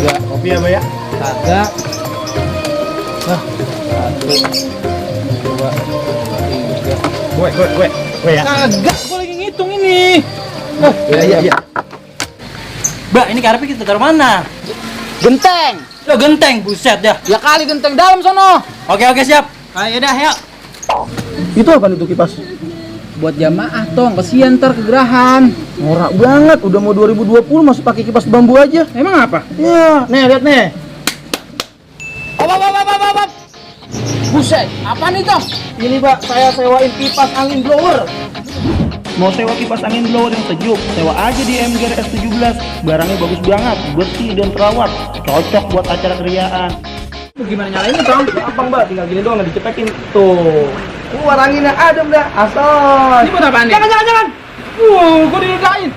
Kagak. Kopi ya, Mbak ya? Kagak. Nah, 1, 2, 3. Gue ya. Kagak, gua lagi ngitung ini. Iya. Mbak, ini karepnya kita taruh mana? Genteng. Lo genteng, buset dah. Ya kali genteng dalam sono. Oke, siap. Ayo dah, yuk. Itu apa itu kipas? Buat jamaah tong, kesian ntar kegerahan. Norak banget, udah mau 2020 masih pakai kipas bambu aja. Emang apa? Ya, nih lihat nih. Op. Buset, apa nih tong? Ini Pak, saya sewain kipas angin blower. Mau sewa kipas angin blower yang sejuk, sewa aja di MGR S17. Barangnya bagus banget, bersih dan terawat. Cocok buat acara kriaan. Gimana nyalainnya tong? Gampang Mbak, tinggal gini doang dicepekin. Tuh. Keluar anginnya adem dah, asal. Ini buat apaan nih? Jangan. Gua diludain.